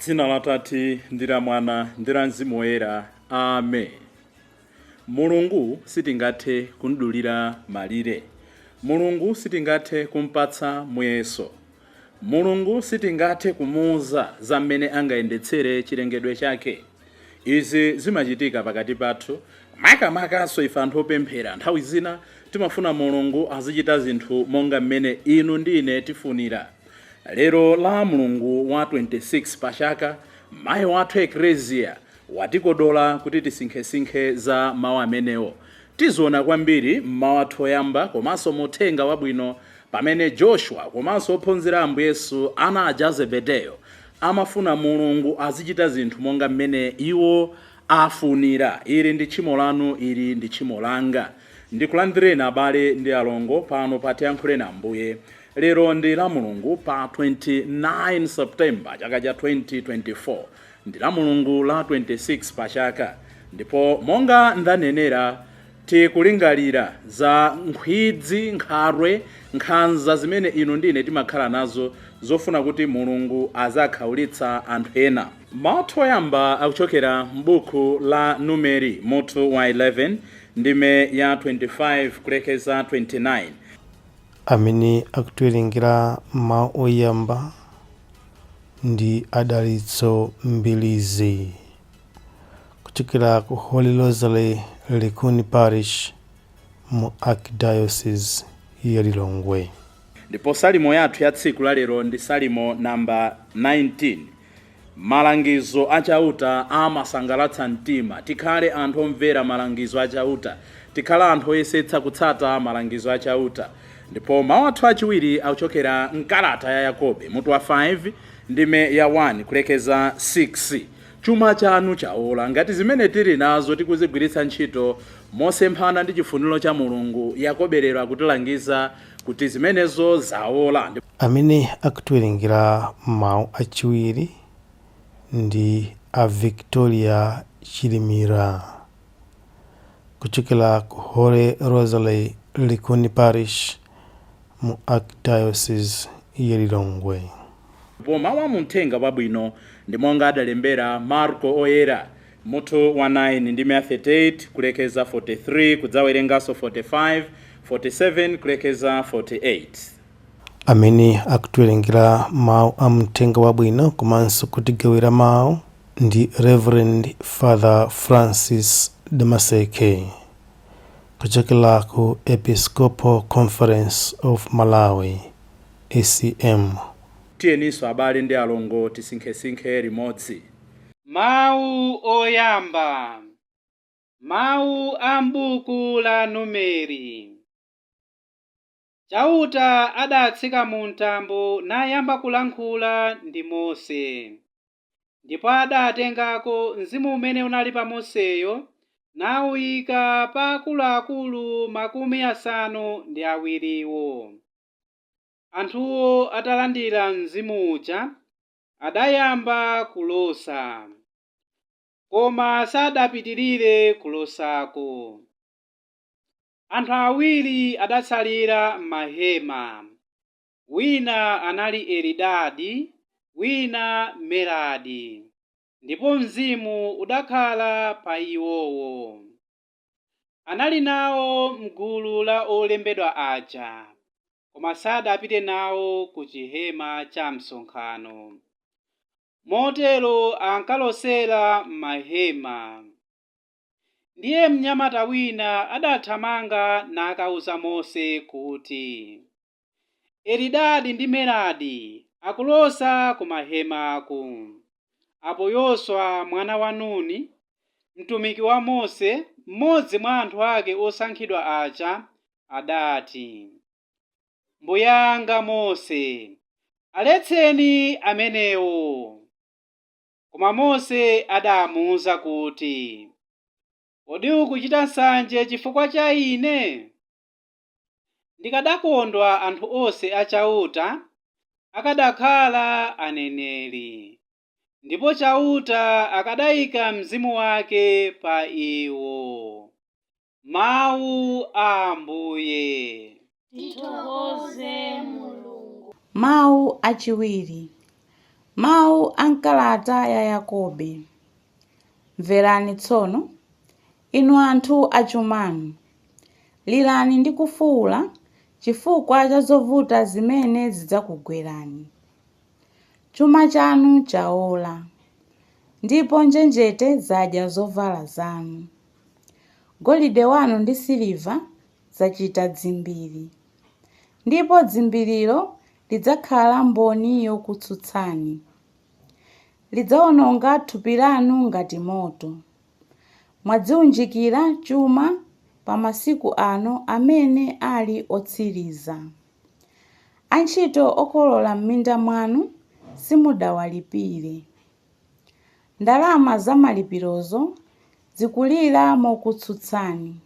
Dzina la Tate ndi la Mwana ndi la Mzimu Woyera. Amen. Mulungu sitingathe kumdulira malire. Mulungu sitingathe kumpatsa muyeso. Mulungu sitingathe kumuuza za mmene angayendetsere chilengedwe chake. Izi zimachitika pakati pathu, makamakaso ife anthu opemphera. Nthawi zina timafuna Mulungu azichita zinthu monga mmene inu ndi ine tifunira. Lero la Mulungu wa 26 pachaka, mayi wathu Eklesia watikodola kuti tisinkhesinkhe za mawu amenewo. Tiziona kwambiri mmawu athu oyamba komanso muthenga wabwino, pamene Joshua komanso ophunzira Ambuye Yesu, ana aja Zebedeyo, amafuna Mulungu azichita zinthu monga mmene iwo afunira. Ili ndi tchimo lanu, ili ndi tchimo langa. Ndikulandireni, abale ndi alongo, pano pa Tiyankhuleni Ambuye. Lero ndi la Mulungu pa 29 September chaka cha 2024, ndi la Mulungu la 26 pa chaka. Ndipo monga ndanenera, tikulingalira za nkhwidzi, nkhalwe, nkhanza zimene inu ndine timakhala nazo zofuna kuti Mulungu azakhaulitsa anthu ena. Mawu oyamba akuchokera m'buku la Numeri, mutu wa 11, ndime ya 25 kulekeza 29. Amene akutiwerengera mawu oyamba ndi Adalitso Mbilizi kuchokera ku Holy Rosary Likuni Parish mu Archdiocese ya Lilongwe. Ndipo salimo yathu ya tsiku la lero ndi Salimo namba 19. Malangizo achauta amasangalatsa mtima. Tikhale anthu omvera malangizo achauta, tikhale anthu oyesetsa kutsata malangizo achauta. Ndipo mawu athu achiwiri akuchokera mkalata ya Yakobe, mutu wa 5, ndime ya 1 kulekeza 6. Chuma chanu chaola. Ngati zimene tili nazo tikuzigwiritsa ntchito mosemphana ndi chifuniro cha Mulungu, Yakobe lero akutilangiza kuti zimenezo zaola. Amene akutiwerengera mawu achiwiri ndi a Victoria Chilimira kuchokera ku Holy Rosary Likuni Parish mu Archdiocese ya Lilongwe. Ndipo mawu amuthenga wabwino ndi monga adalembera Marko Oyera, mutu wa 9, ndime ya 38 kulekeza 43, kudzawerenganso 45, 47 kulekeza 48. Amene akutiwerengera mawu amthenga wabwino komanso kutigawira mawu ndi Reverend Father Francis Damaseke kuchokera ku Episcopal Conference of Malawi, ACM. Tiyeninso, abale ndi alongo, tisinkhesinkhe limodzi. Mawu oyamba, mawu a m'buku la Numeri. Chauta adatsika mu mtambo nayamba kulankhula ndi Mose. Ndipo adatengako mzimu umene unali pa Moseyo nawuyika pa akuluakulu 70wo. Anthuwo atalandira mzimu uja, adayamba kulosa, koma sadapitirire kulosako. Anthu awiri adatsalira m'mahema, wina anali Elidadi, wina Medadi, ndipo mzimu udakhala pa iwowo. Anali nawo m'gulu la olembedwa aja, koma sadapite nawo ku chihema cha msonkhano. Motero ankalosera m'mahema. Ndiye mnyamata wina adathamanga nakawuza Mose kuti, "Elidadi ndi Medadi akulosa ku mahemaku." Apo Yoswa mwana wa Nuni, mtumiki wa Mose, mmodzi mwa anthu ake osankhidwa aja, adati, "Mbuyanga Mose, aletseni amenewo." Koma Mose adamuwuza kuti, "Kodi ukuchita nsanje chifukwa cha ine? Ndikadakondwa anthu onse achauta akadakhala aneneri, ndipo Chauta akadayika mzimu wake pa iwo." Mawu a Ambuye. Tithokoze Mulungu. Mawu achiwiri. Mawu a m'kalata ya Yakobe. Mverani tsono, inu anthu achumanu, lirani ndi kufuwula chifukwa cha zovuta zimene zidzakugwerani. Chuma chanu chawola, ndipo njenjete zadya zovala zanu. Golide wanu ndi siliva zachita dzimbiri, ndipo dzimbirilo lidzakhala mboni yokutsutsani. Lidzawononga thupi lanu ngati moto. Mwadziwunjikira chuma pa masiku ano amene ali otsiriza. Antchito okolola m'minda mwanu simudawalipire. Ndalama za malipirozo zikulira mokutsutsani,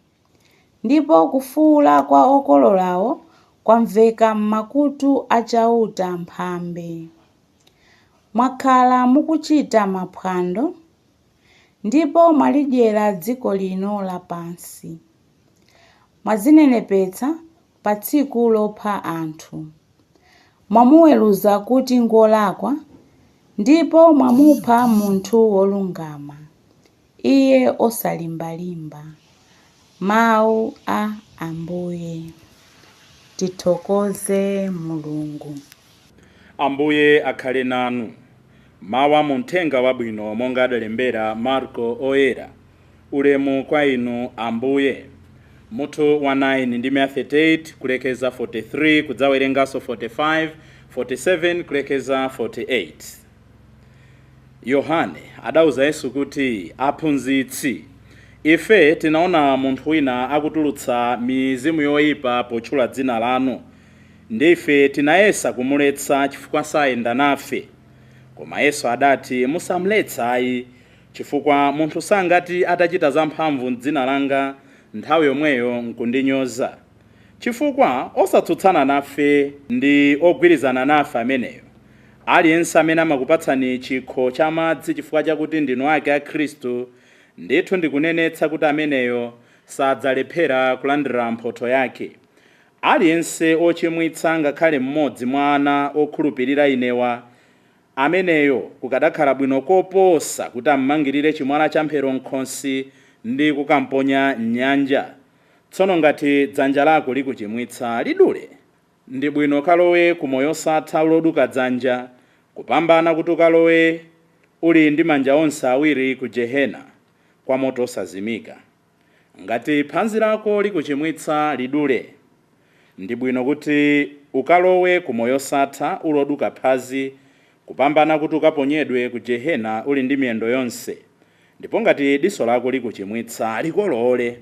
ndipo kufuwula kwa okololawo kwamveka m'makutu a Chauta Mphambe. Mwakhala mukuchita maphwando, ndipo mwalidyera dziko lino lapansi. Mwadzinenepetsa pa tsiku lopha anthu. Mwamuweruza kuti ngwolakwa, ndipo mwamupha munthu wolungama, iye osalimbalimba. Mawu a Ambuye. Tithokoze Mulungu. Ambuye akhale nanu. Mawu a muthenga wabwino monga adalembera Marko oyera. Ulemu kwa inu Ambuye. Mutu wa 9 ndi 38 kulekeza 43, kudzawerenganso 45, 47 kulekeza 48. Yohane adauza Yesu kuti, aphunzitsi, ife tinaona munthu wina akutulutsa mizimu yoyipa potchula dzina lanu, ndife tinayesa kumuletsa chifukwa sayenda nafe. Koma Yesu adati, musamletsa ayi, chifukwa munthu sangati atachita zamphamvu m'dzina langa nthawi yomweyo nkundinyoza, chifukwa osatsutsana nafe ndi ogwirizana nafe ameneyo. Aliyense amene amakupatsani chikho cha madzi chifukwa chakuti ndinu ake a Khristu, ndithu ndikunenetsa kuti ameneyo sadzalephera kulandira mphotho yake. Aliyense ochimwitsa ngakhale mmodzi mwa ana okhulupirira inewa, ameneyo kukadakhala bwino koposa kuti ammangirire chimwala cha mphero m'khosi ndi kukamponya m'nyanja. Tsono ngati dzanja lako likuchimwitsa, lidule. Ndi bwino kalowe ku moyo osatha loduka dzanja, kupambana kuti ukalowe uli ndi manja onse awiri ku jehena, kwa moto osazimika. Ngati phazi lako likuchimwitsa, lidule. Ndi bwino kuti ukalowe ku moyo osatha uloduka phazi, kupambana kuti ukaponyedwe ku jehena uli ndi miyendo yonse. Ndipo ngati diso lako likuchimwitsa, likolole.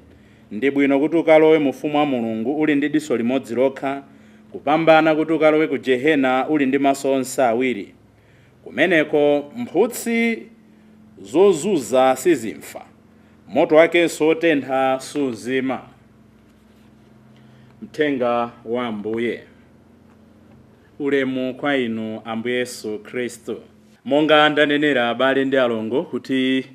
Ndi bwino kuti ukalowe mu ufumu wa Mulungu uli ndi diso limodzi lokha, kupambana kuti ukalowe ku jehena uli ndi maso onse awiri. Kumeneko mphutsi zozunza sizimfa, moto wakenso wotentha suzima. Mthenga wa Ambuye. Ulemu kwa inu Ambuye Yesu Khristu. Monga ndanenera, abale ndi alongo, kuti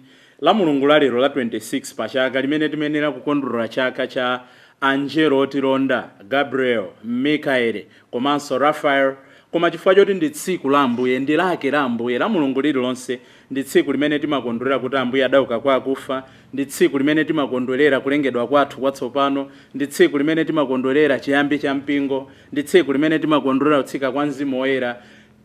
la Mulungu lalero la 26 pa chaka limene timenera kukondwerera chaka cha anjelo otilonda Gabriel, Mikaeli komanso Raphael, koma chifukwa choti ndi tsiku la Ambuye, ndi lake la Ambuye, la Mulungu lililonse ndi tsiku limene timakondwerera kuti Ambuye adauka kwa akufa, ndi tsiku limene timakondwerera kulengedwa kwathu kwatsopano, ndi tsiku limene timakondwerera chiyambi cha mpingo, ndi tsiku limene timakondwerera kutsika kwa Mzimu Woyera.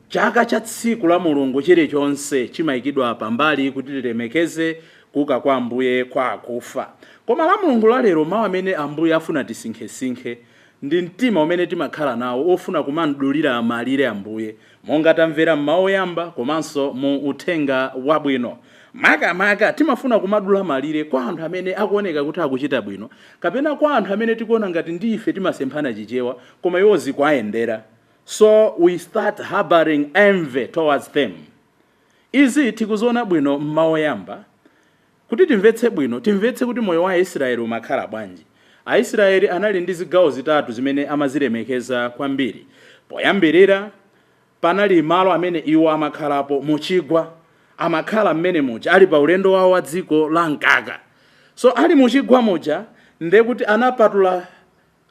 Chaka cha tsiku la Mulungu chilichonse chimayikidwa pambali kuti tilemekeze kuuka kwa Ambuye kwa akufa. Koma la Mulungu lalero, mawu amene Ambuye afuna tisinkhesinkhe ndi mtima umene timakhala nawo ofuna kumamdulira malire Ambuye, monga tamvera mmawu oyamba komanso mu uthenga wabwino. Makamaka timafuna kumadula malire kwa anthu amene akuoneka kuti akuchita bwino, kapena kwa anthu amene tikuona ngati ndi ife timasemphana Chichewa, koma iwo zikuayendera. So we start harboring envy towards them. Izi tikuziona bwino mmawu oyamba. Kuti timvetse bwino, timvetse kuti moyo wa Aisraeli umakhala bwanji. Aisraeli anali ndi zigawo zitatu zimene amazilemekeza kwambiri. Poyambirira panali malo amene iwo amakhalapo muchigwa, amakhala mmene muja ali pa ulendo wawo wa dziko la mkaka. So ali muchigwa muja, ndekuti anapatula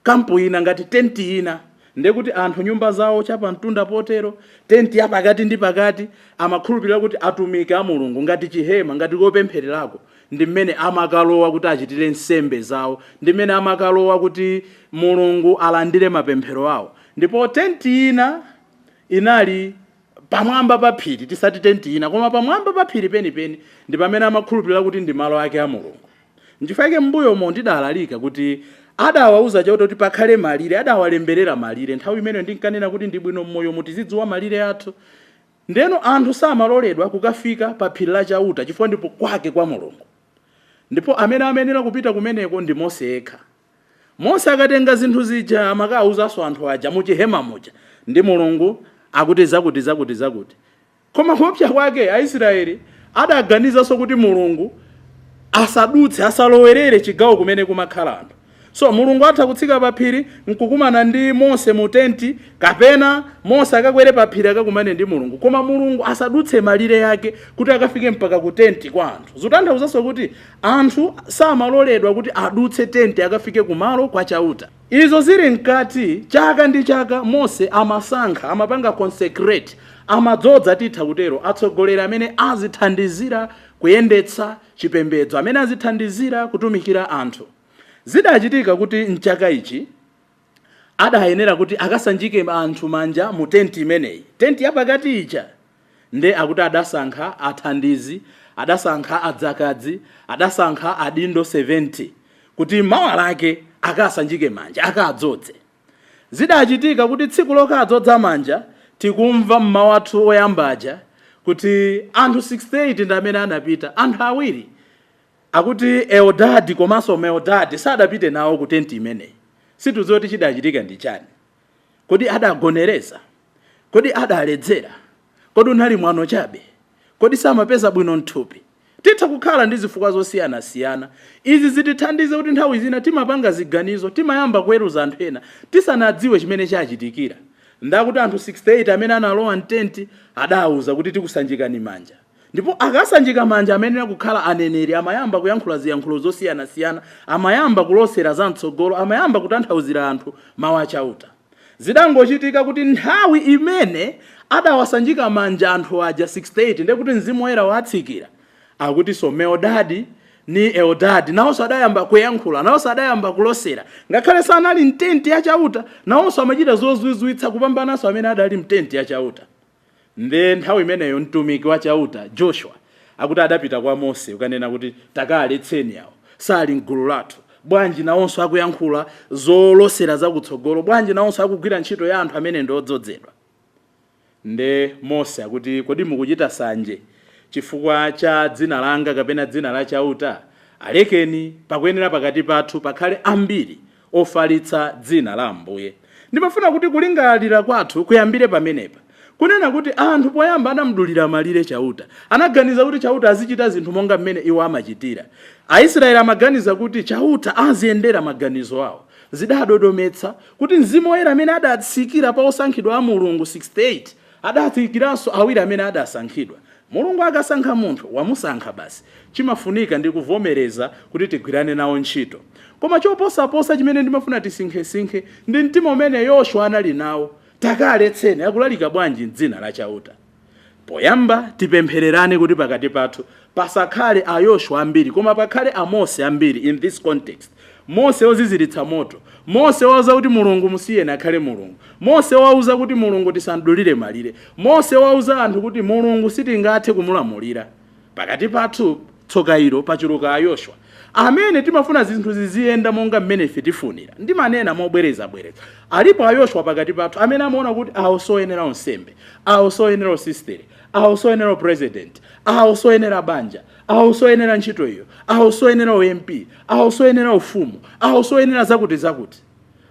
kampu ina ngati tenti ina, Ndekuti anthu nyumba zawo chapamtunda potero, tenti yapakati ndi pakati, amakhulupirira kuti atumiki a Mulungu ngati chihema, ngati kopemphererako, ndi mmene amakalowa kuti achitire nsembe zawo, ndi mmene amakalowa kuti Mulungu alandire mapemphero awo. Ndipo tenti ina inali pamwamba pa phiri, tisati tenti ina, koma pamwamba pa phiri penipeni ndi pamene amakhulupirira kuti ndi malo ake a Mulungu. Nchifukwa m'mbuyomo ndidalalika kuti adawauza Chauta kuti pakhale malire, adawalemberera malire. Nthawi imeneyo ndinkanena kuti ndi bwino m'moyo mutizidziwa malire athu. Ndeno anthu samaloledwa kukafika pa phiri la Chauta chifukwa ndipo kwake kwa Mulungu, ndipo amene amayenera kupita kumeneko ndi Mose yekha. Mose akatenga zinthu zija amakawuzanso anthu aja muchihema muja, ndi Mulungu akuti zakuti zakuti zakuti. Koma kuopsa kwake, Aisraeli adaganizanso kuti Mulungu asadutse, asalowerere chigawo kumene kumakhala anthu. So Mulungu atha kutsika pa phiri nkukumana ndi Mose mu tenti, kapena Mose akakwere pa phiri akakumane ndi Mulungu, koma Mulungu asadutse malire yake kuti akafike mpaka ku tenti kwa anthu. Zikutanthauzanso kuti anthu samaloledwa kuti adutse tenti akafike kumalo kwa Chauta. Izo zili mkati, chaka ndi chaka Mose amasankha, amapanga consecrate, amadzodza, titha kutero, atsogoleri amene azithandizira kuyendetsa chipembedzo, amene azithandizira kutumikira anthu. Zidachitika kuti mchaka ichi adayenera kuti akasanjike anthu manja mu tenti imeneyi, tenti yapakati ija. Nde akuti adasankha athandizi, adasankha adzakadzi, adasankha adindo 70 kuti mawa lake akasanjike manja, akadzodze. Zidachitika kuti tsiku lokadzodza manja, tikumva mmawu athu oyambaja kuti anthu 68 ndi amene anapita. Anthu awiri, akuti Eldadi komanso Meldadi, sadapite nawo ku tenti imeneyi. Situdziwa kuti chidachitika ndi chani. Kodi adagonereza? Kodi adaledzera? Kodi unali mwano chabe? Kodi samapeza bwino mthupi? Titha kukhala ndi zifukwa zosiyanasiyana. Izi zitithandize kuti nthawi zina timapanga ziganizo, timayamba kuweruza anthu ena tisanadziwe chimene chachitikira. Ndakuti anthu 68 amene analowa mtenti adawuza kuti tikusanjikani manja, ndipo akasanjika manja amayenera kukhala aneneri, amayamba kuyankhula ziyankhulo zosiyanasiyana, amayamba kulosera zam'tsogolo, amayamba kutanthauzira anthu mawu achauta. Zidangochitika kuti nthawi imene adawasanjika manja anthu aja 68, ndiye kuti Mzimu Woyera watsikira, akutinso Meldadi ni Eldadi nawonso adayamba kuyankhula, nawonso adayamba kulosera. Ngakhale sanali mtenti yachauta, nawonso amachita zozizwitsa kupambananso amene adali mtenti yachauta. Nde nthawi imeneyo mtumiki wa Chauta Joshua akuti adapita kwa Mose kukanena kuti takaletseni awo, sali mgulu lathu. Bwanji nawonso akuyankhula zolosera zakutsogolo? Bwanji nawonso akugwira ntchito ya anthu amene ndi odzozedwa? Nde Mose akuti, kodi mukuchita sanje chifukwa cha dzina langa kapena dzina la Chauta? Alekeni, pakuyenera pakati pathu pakhale ambiri ofalitsa dzina la Ambuye. Ndimafuna kuti kulingalira kwathu kuyambire pamenepa, kunena kuti anthu poyamba anamdulira malire Chauta. Anaganiza kuti Chauta azichita zinthu monga mmene iwo amachitira. Aisraeli amaganiza kuti Chauta aziyendera maganizo awo. Zidadodometsa kuti Mzimu Woyera amene adatsikira pa osankhidwa a Mulungu 68 adatsikiranso awiri amene adasankhidwa. Mulungu akasankha munthu, wamusankha basi. Chimafunika ndi kuvomereza kuti tigwirane nawo ntchito. Koma choposaposa chimene ndimafuna tisinkhesinkhe ndi mtima umene Yoswa anali nawo. Takaletseni, akulalika bwanji m'dzina la Chauta? Poyamba tipemphererane kuti pakati pathu pasakhale a Yoswa ambiri, koma pakhale a Mose ambiri. In this context, Mose woziziritsa moto, Mose wauza kuti Mulungu musiyeni akhale Mulungu, Mose wauza kuti Mulungu tisamdulire malire, Mose wauza anthu kuti Mulungu sitingathe kumulamulira. Pakati pathu, tsoka ilo, pachuluka a Yoswa amene timafuna zinthu ziziyenda monga mmene ife tifunira. Ndimanena mobwerezabwereza, alipo a Yoswa pakati pathu amene amaona kuti awo soyenera unsembe, awo soyenera usistere, awo soyenera president, awo soyenera banja, awo soyenera ntchito iyo, awo soyenera uMP, awo soyenera ufumu, awo soyenera zakuti zakuti.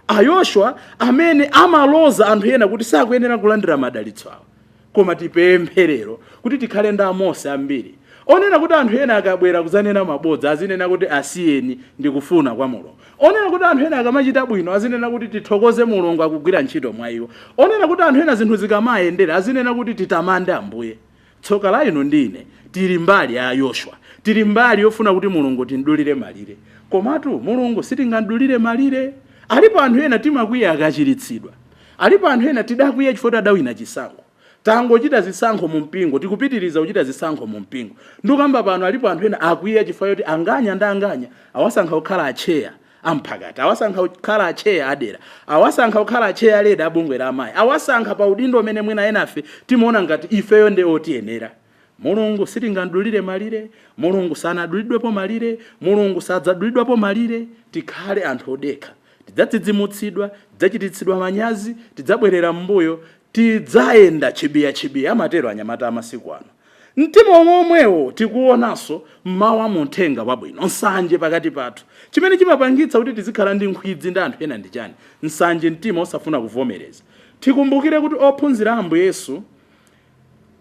Ayoshua amene amaloza anthu ena kuti sakuyenera kulandira madalitso awo. Koma tipempherero kuti tikhale ndi Amose ambiri onena kuti anthu ena akabwera kudzanena mabodza azinena kuti asiyeni, ndikufuna kwa Mulungu. Onena kuti anthu ena akamachita bwino azinena kuti tithokoze Mulungu, akugwira ntchito mwa iwo. Onena kuti anthu ena zinthu zikamayendera azinena kuti titamande Ambuye. Tsoka la inu ndi ine, tili mbali ya Yoshua, tili mbali yofuna kuti Mulungu timdulire malire. Komatu Mulungu sitingamdulire malire. Alipo anthu ena timakwiya akachiritsidwa. Alipo anthu ena tidakwiya chifukwa adawina chisankho. Tangochita zisankho mu mpingo, tikupitiriza kuchita zisankho mu mpingo. Ndikamba pano alipo anthu ena akwiya chifukwa choti anganya ndi anganya awasankha kukhala acheya amphakati, awasankha kukhala acheya adera, awasankha kukhala acheya aleda abungwe la amayi, awasankha pa udindo umene mwina enafe timaona ngati ifeyo ndi otiyenera. Mulungu sitingadulire malire, Mulungu sanadulidwepo malire, Mulungu sadzadulidwapo malire. Tikhale anthu odekha, tidzadzidzimutsidwa, tidzachititsidwa manyazi, tidzabwerera m'mbuyo, tidzayenda chibiya chibiya, amatero anyamata amasiku ano. Mtima omwewo tikuonanso mmawa mu uthenga wabwino, nsanje pakati pathu. Chimene chimapangitsa kuti tizikhala ndi nkhwidzi ndi anthu ena ndi chani? Nsanje, mtima osafuna kuvomereza. Tikumbukire kuti ophunzira Ambuye Yesu,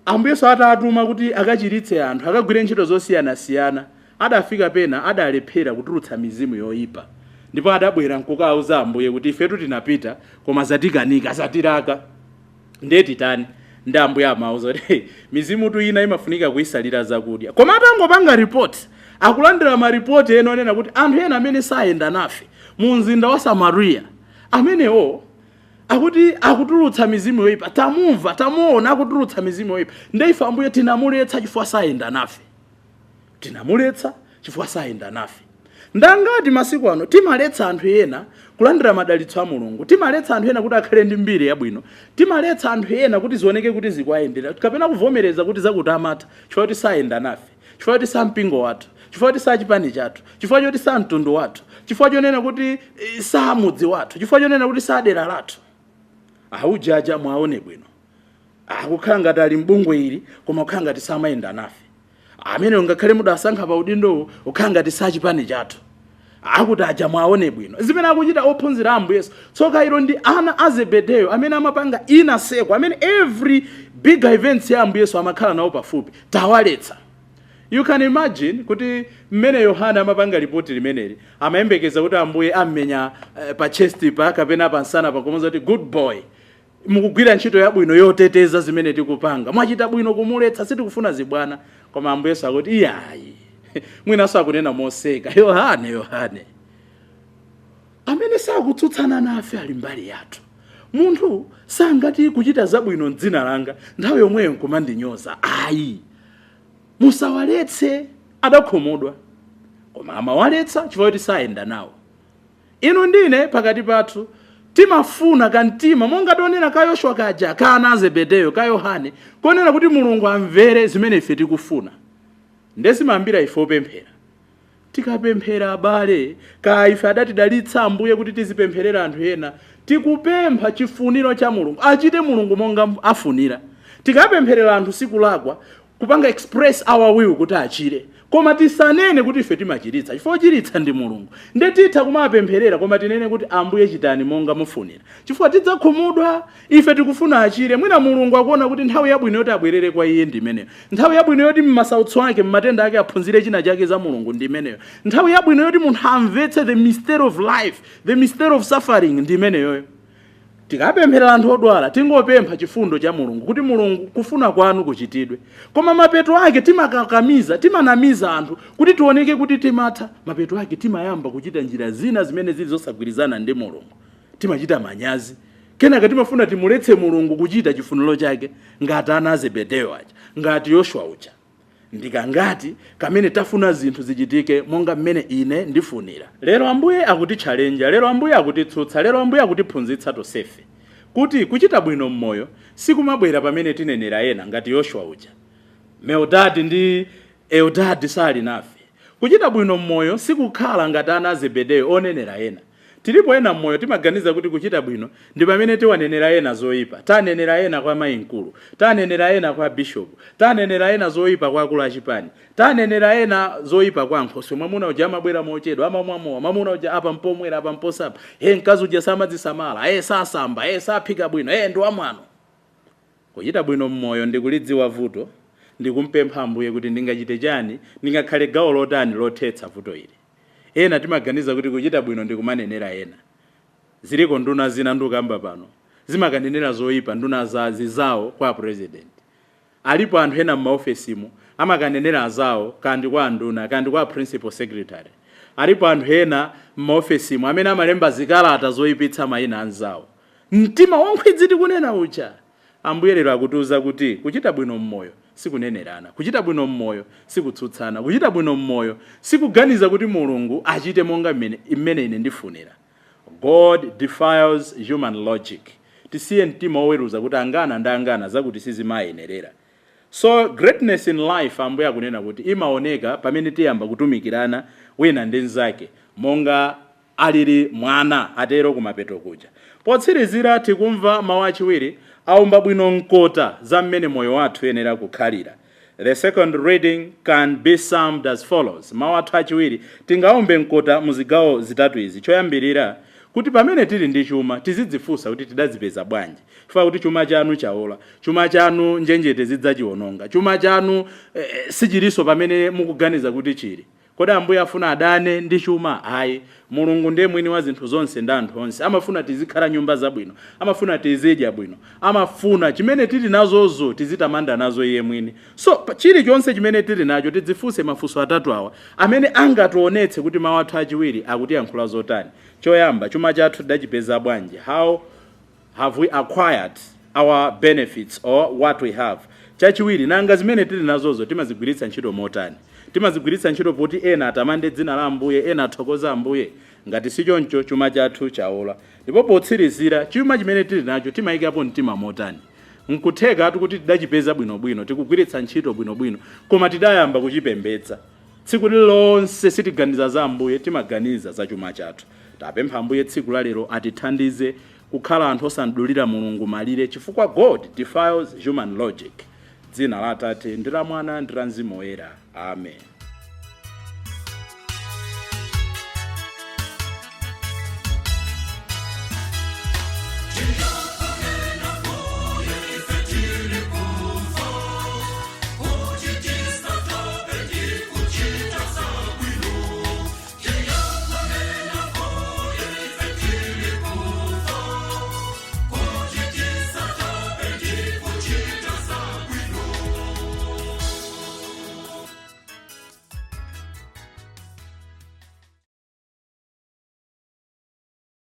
Ambuye Yesu atatuma kuti akachiritse anthu, akagwire ntchito zosiyanasiyana, adafika pena adalephera kutulutsa mizimu yoyipa, ndipo adabwera nkukawuza Ambuye kuti ifetu tinapita koma zatikanika, zatilaka, ndiye titani? Ndi Ambuye amauza kuti mizimu ina imafunika kuyisalira zakudya. Koma atangopanga ripoti, akulandira maripoti ena onena kuti anthu ena amene sayenda nafe mu mzinda wa Samariya amenewo akuti akutulutsa mizimu yoyipa, tamumva, tamuona akutulutsa mizimu yoyipa, nde ife Ambuye tinamuletsa chifukwa sayenda nafe, tinamuletsa chifukwa sayenda nafe. Ndangati masiku ano timaletsa anthu ena kulandira madalitso a Mulungu, timaletsa anthu ena kuti akhale ndi mbiri yabwino, timaletsa anthu ena kuti zioneke kuti zikuwayendera, kapena kuvomereza kuti zakuti amatha chifukwa kuti sayenda nafe, chifukwa kuti sa mpingo wathu, chifukwa kuti sa chipani chathu, chifukwa choti sa mtundu wathu, chifukwa chonena kuti sa mudzi wathu, chifukwa chonena kuti sa dera lathu. Aujaja mwaone bwino, akukhala ngati ali mbungwe ili koma kukhala ngati samayenda nafe amene ngakhale mudasankha pa udindowo, kukhala ngati sachipani chathu. Akuti aja mwaone bwino zimene akuchita ophunzira Ambuye Yesu. Tsoka ilo ndi ana a Zebedeyo amene amapanga inner circle, amene every big events ya Ambuye Yesu amakhala nawo pafupi, tawaletsa. You can imagine kuti mmene Yohana amapanga ripoti limeneli, amayembekeza kuti Ambuye ammenya pa chest pa kapena pa nsana pakomoza kuti good boy, mukugwira ntchito yabwino yoteteza zimene tikupanga, mwachita bwino kumuletsa, sitikufuna zibwana. Koma Ambuye Yesu akuti iyayi, mwinanso akunena moseka, Yohane, Yohane, amene sakutsutsana nafe ali mbali yathu. Munthu sangati kuchita zabwino mdzina langa nthawi yomweyo nkumandinyoza, ayi, musawaletse. Adakhumudwa, koma amawaletsa chifukwa kuti sayenda nawo. Inu ndine pakati pathu timafuna kamtima monga tionera ka Yoshua kaja, ka ana a Zebedeyo, ka Yohane, konena kuti Mulungu amvere zimene ife tikufuna. Ndezimayambira ife opemphera. Tikapemphera, abale, ka ife adatidalitsa Ambuye kuti tizipempherera anthu ena, tikupempha chifuniro cha Mulungu, achite Mulungu monga afunira. Tikapempherera anthu, sikulakwa kupanga express our will kuti achire, koma tisanene kuti ife timachiritsa, chifukwa chiritsa ndi Mulungu. Nde titha kumapempherera, koma tinene kuti Ambuye chitani monga mufunira, chifukwa tidzakhumudwa. Ife tikufuna achire, mwina Mulungu akuona kuti nthawi yabwino yoti abwerere kwa iye ndi imeneyo, nthawi yabwino yoti mmasautso ake, mmatenda ake, aphunzire china chake za Mulungu ndi imeneyo, nthawi yabwino yoti munthu amvetse the mystery of life, the mystery of suffering ndi imeneyoyo. Tikapempherera anthu odwala, tingopempha chifundo cha Mulungu kuti Mulungu, kufuna kwanu kuchitidwe. Koma mapeto ake timakakamiza, timanamiza anthu kuti tioneke kuti timatha. Mapeto ake timayamba kuchita njira zina zimene zili zosagwirizana ndi Mulungu, timachita manyazi. Kenaka timafuna timuletse Mulungu kuchita chifuniro chake, ngati ana a Zebedeyo aja, ngati Yoshua uja. Ndikangati kamene tafuna zinthu zichitike monga mmene ine ndifunira? Lero Ambuye akutitchalenja, lero Ambuye akutitsutsa, lero Ambuye akutiphunzitsa tonsefe kuti kuchita bwino mmoyo sikumabwera pamene tinenera ena ngati Yoshua uja, Meldadi ndi Eldadi sali nafe. Kuchita bwino mmoyo sikukhala ngati ana a Zebedeyo onenera ena. Tilipo ena mmoyo timaganiza kuti kuchita bwino ndi pamene tiwanenera ena zoyipa. Tanenera ena kwa mayi mkulu, tanenera ena kwa bishopu, tanenera ena zoyipa kwa akulu achipani, tanenera ena zoyipa kwa nkhoswe. Mwamuna uja amabwera mochedwa, amamwamowa, mwamuna uja apa mpomwera, apa mposamba, he, mkazi uja samadzisamala, he, sasamba, he, saphika bwino, he, ndi wamwano. Kuchita bwino mmoyo ndikulidziwa vuto, ndikumpempha Ambuye kuti ndingachite chani, ndingakhale gawo lotani lothetsa vuto ili. Ena timaganiza kuti kuchita bwino ndikumanenera ena. Ziliko nduna zina, ndikamba pano, zimakanenera zoyipa nduna za zizawo kwa president. Alipo anthu ena m'maofesimo amakanenera azawo, kandi kwa nduna, kandi kwa principal secretary. Alipo anthu ena m'maofesimo amene amalemba zikalata zoyipitsa mayina anzawo. Mtima wankhwidzi tikunena uja. Ambuye lero akutiuza kuti kuchita bwino mmoyo sikunenerana, kuchita bwino mmoyo sikutsutsana, kuchita bwino mmoyo sikuganiza kuti Mulungu achite monga mmene ine ndifunira. God defies human logic. Tisiye mtima woweruza kuti angana ndi angana zakuti sizimayenerera. So greatness in life, Ambuye akunena kuti imaoneka pamene tiyamba kutumikirana wina ndi mnzake monga alili mwana, atero kumapeto kuja. Potsirizira tikumva mawu achiwiri aumba bwino mkota za mmene moyo wathu uyenera kukhalira. The second reading can be summed as follows. Mawu athu achiwiri tingaumbe mkota mu zigawo zitatu izi. Choyambirira, kuti pamene tili ndi chuma tizidzifunsa kuti tidazipeza bwanji, chifukwa kuti chuma chanu chaola, chuma chanu njenjete zidzachiwononga, chuma chanu sichilinso pamene mukuganiza kuti chili. Kodi Ambuye afuna adane ndi chuma? Ayi. Mulungu ndiye mwini wa zinthu zonse ndi anthu onse. Amafuna tizikhala nyumba zabwino, amafuna tizidya bwino, amafuna chimene tili nazozo tizitamanda nazo iye mwini. So chilichonse chimene tili nacho tidzifunse mafunso atatu awa amene angationetse kuti mawu athu achiwiri akutiyankhula zotani. Choyamba, chuma chathu tidachipeza bwanji? How have we acquired our benefits or what we have? Chachiwiri, nanga zimene tili nazozo timazigwiritsa ntchito motani? Timazigwiritsa ntchito poti ena atamande dzina la Ambuye, ena athokoza Ambuye? Ngati sichoncho, chuma chathu chaola. Ndipo potsirizira, chuma chimene tili nacho timayikapo mtima motani? Nkutheka kuti tidachipeza bwinobwino, tikugwiritsa ntchito bwinobwino, koma tidayamba kuchipembedza. Tsiku lililonse sitiganiza za Ambuye, timaganiza za chuma chathu. Tapempha Ambuye tsiku la lero atithandize kukhala anthu osadulira Mulungu malire, chifukwa God defies human logic. Dzina la Atate ndi la Mwana ndi la Mzimu Woyera. Amen.